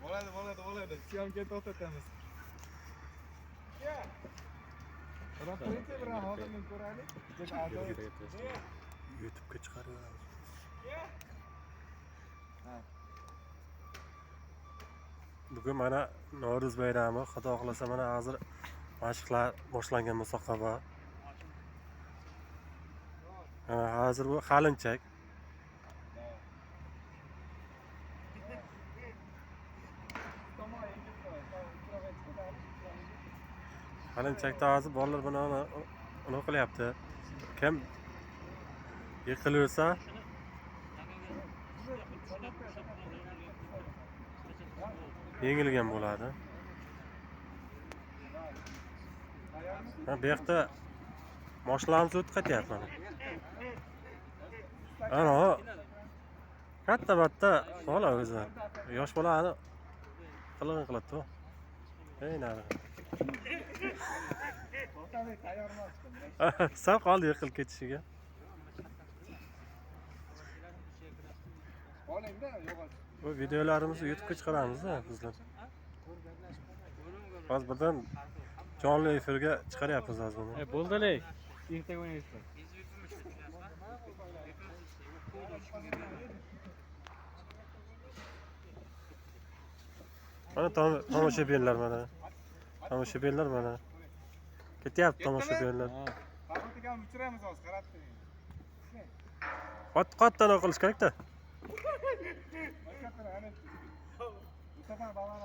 Bo'ladi, bo'ladi, bo'ladi. Syomka to'xtatamiz. YouTube'ga chiqarib. Bugun mana Navro'z bayrami, Xudo xohlasa mana hozir mashqlar boshlangan musobaqa. Hozir bu halinchak. Halinchakda hozir bolalar buni uni qilyapti. Kim yiqilaversa yengilgan bo'ladi. Ha, bu yoqda moshinlarimiz o'tib ketyapti mana. Ana katta batta bola o'zi. Yosh bolani qilig'ini qiladi-ku. Ey nari. Sal qoldi yiqilib ketishiga. Bu videolarimizni YouTube'ga chiqaramiz-da bizlar. Hozir birdan jonli efirga chiqaryapmiz hozir buni. Bo'ldi-le. Ertaga o'ynaysizlar. Mana tomoshabinlar mana. Tomoshabinlar mana. Ketyapti tomoshabinlar. Farhod uchiramiz hozir, qarab turing. Qattiq qilish kerak-da. Bu safar baland.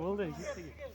Bo'ldi, ketdik.